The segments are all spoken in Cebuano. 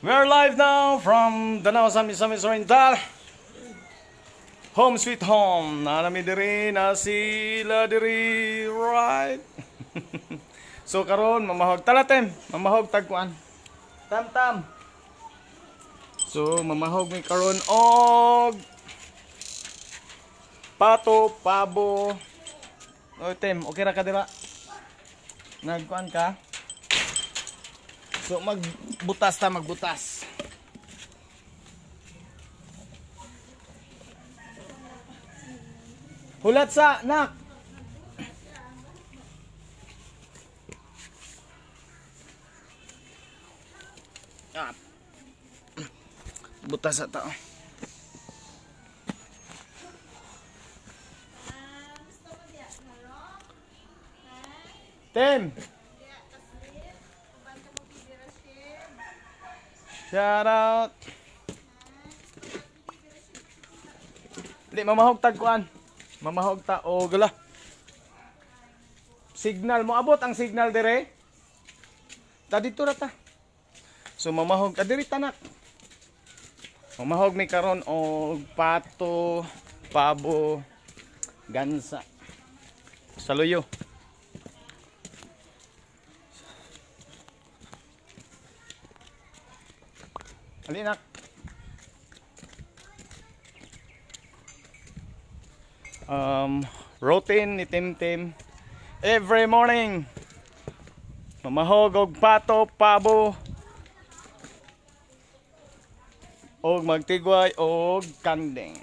We are live now from Danao, Misamis Oriental. Home sweet home. Naa mi diri na sila diri, right? So karon mamahog talatem, mamahog tagkuan. Tam tam. So mamahog mi karon og pato, pabo. Oy Tem, okay ra ka dira? Nagkuan ka? So magbutas ta, magbutas. Hulat sa nak. Ah. Butas sa tao. Tem. Shout out. Di mamahog tagkuan. Mamahog ta o gala. Signal mo abot ang signal dire. Ta dito ra ta. So mamahog ka diri tanak. Mamahog mi karon og pato, pabo, gansa. Saluyo. Alinak. Routine ni Tim Tim every morning. Mamahog og pato, pabo, og magtigway og kanding.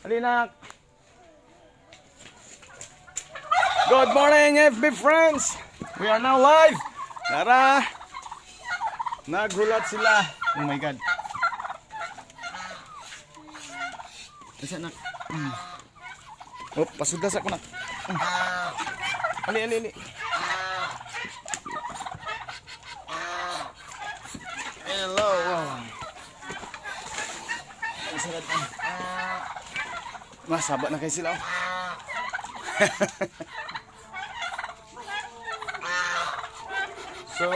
Alinak. Good morning, FB friends. We are now live. Tara. Nagulat sila. Oh my God. Asa nak? Oh, pasudas ako nak. Ali, ali, ali. Hello. Ang sarap. Masaba na kayo sila. Oh. So,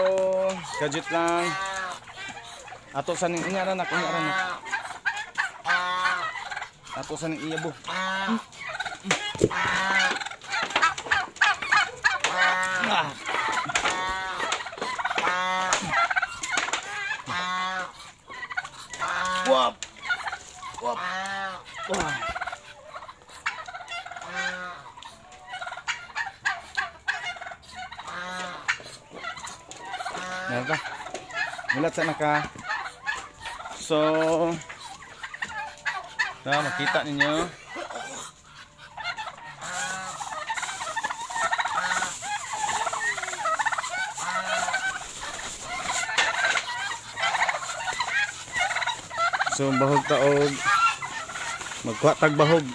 gadget lang. Ato sa ning unya ra nak, unya ra nak. Ato sa ning iyabo. Ah. Wap. Wap. Wah. Meron ka. Mulat sa naka. So, na makita ninyo. So, bahog taog. Magkuha tag bahog.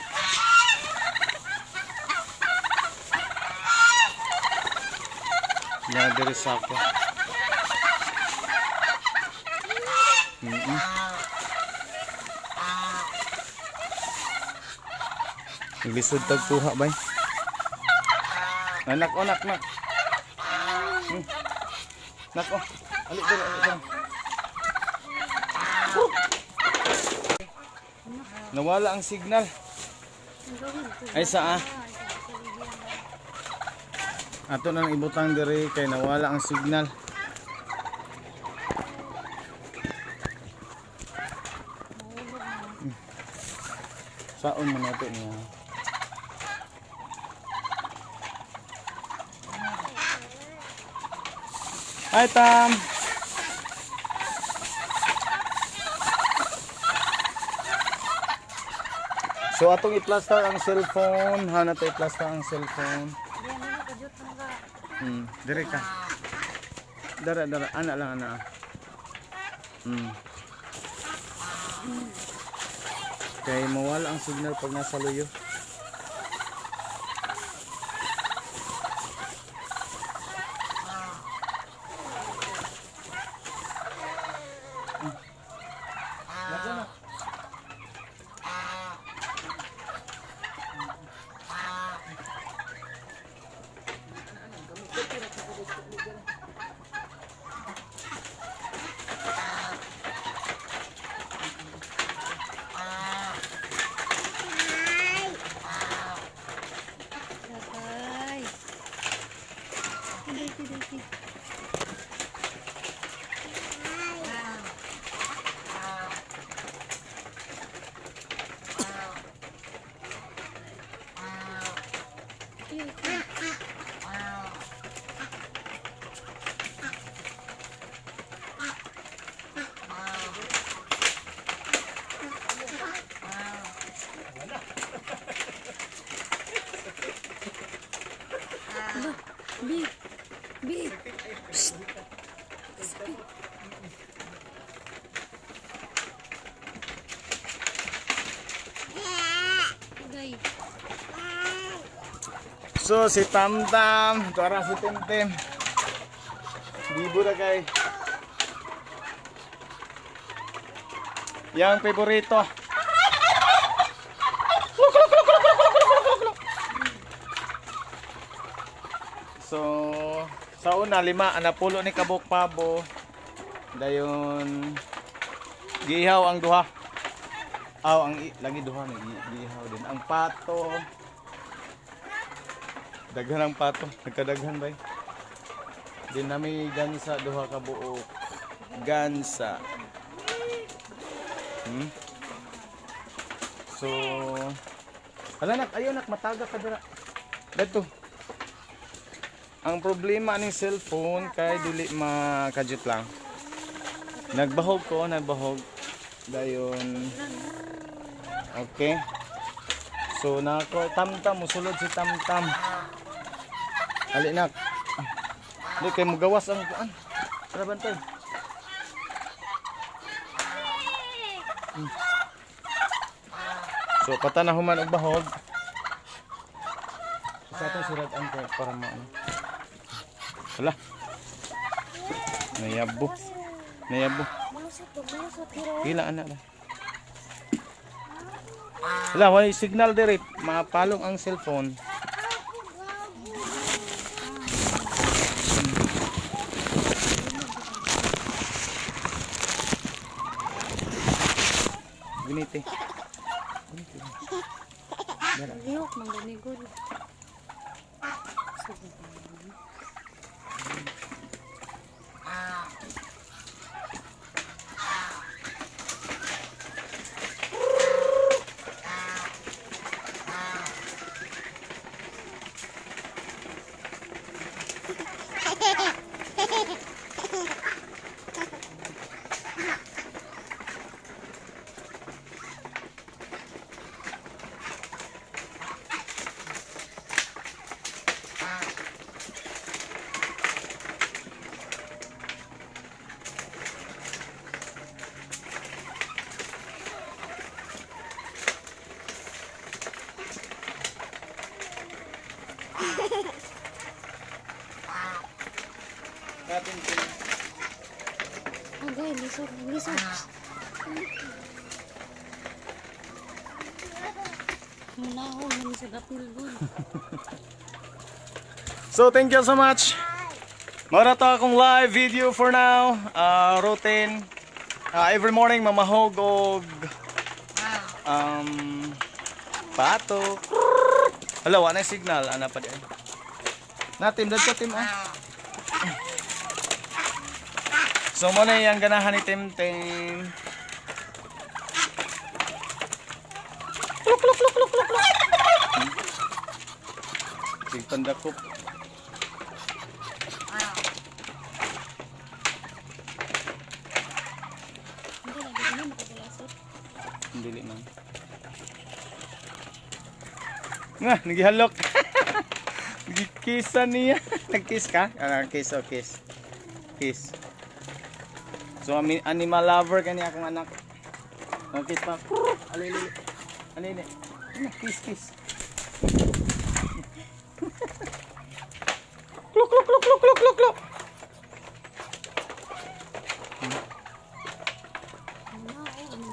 Na diri sa ako. Lisod tag kuha bay. Anak oh, nak nak. Nak oh. Ali diri, ali diri. Nawala ang signal. Ay sa ah. Ato nang ibutang diri kay nawala ang signal. Saon man nato niya. Hi Tam. So atong i-plaster ang cellphone, ha na to i-plaster ang cellphone. Dire ka. Dara dara ana lang ana. Kay mawala ang signal pag nasa luyo. Dirty, dirty. B. B. Psst. Speak. Agay. So si Tamtam, tuara si Timtim. Bibo na kay. Yang favorito. Look, look, look, look, look, look, look, look, look. So, sa una lima napulo ni kabuk pabo. Dayon giihaw ang duha. Aw ang lagi duha na giihaw din. Ang pato. Daghan ang pato, nagkadaghan bay. Din nami gansa duha ka buok. Gansa. So, hala nak, ayo nak, mataga ka dira. Dato. Ang problema aning cellphone kay dili makajit lang. Nagbahog ko, nagbahog. Dayon. Okay. So nako Tamtam, musulod si Tamtam. Ali nak. Di kay mugawas ang kuan. Tara bantay. So pata na human og bahog. Sa atong surat ang kay para maano. Hala. Nayabo. Nayabo. Malusot to, malusot pero. Pila ana ba? Wala, wala signal dire. Mapalong ang cellphone. Gunite. Lihok man gani gud. Natin. Agay, lisod, lisod. Munahon man sa gapil gud. So thank you so much. Mara to akong live video for now. Routine. Every morning mamahog og pato. Hala, wala na signal. Ana pa di ay. Natin, dadto Tim ah. So mo na yung ganahan ni Tim Tim. Kluk kluk kluk kluk kluk kluk. Sige pandakop. Hindi lagi gani makadalasot. Dili man. Nga, nagihalok. Nagikisa niya. Nagkiss ka? Ah, kiss, oh, kiss. Kiss. So, animal lover kani akong anak. Oh, kiss pa. Ali, ali. Ali, ali. Kiss, kiss. Kluk, kluk, kluk, kluk, kluk, kluk, kluk. Munahon.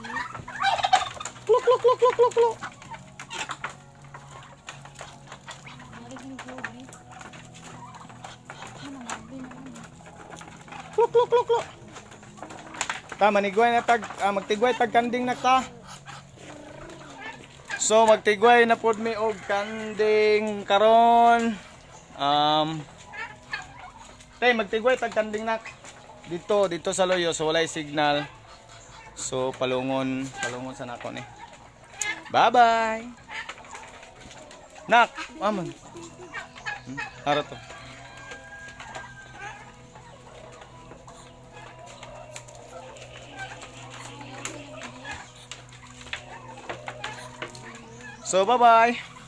Kluk, kluk, kluk, kluk, kluk, kluk. Marig ni gud eh. Ano nga naman. Kluk, kluk, kluk, kluk. Ta, manigway na tag, magtigway tag kanding na ta. So, magtigway na pod mi og kanding karon. Tay, magtigway tag kanding, nak. Dito, dito sa Loyo, so walay signal. So palungon, palungon sa nako ni. Bye-bye. Nak, aman. Ara to. So bye-bye.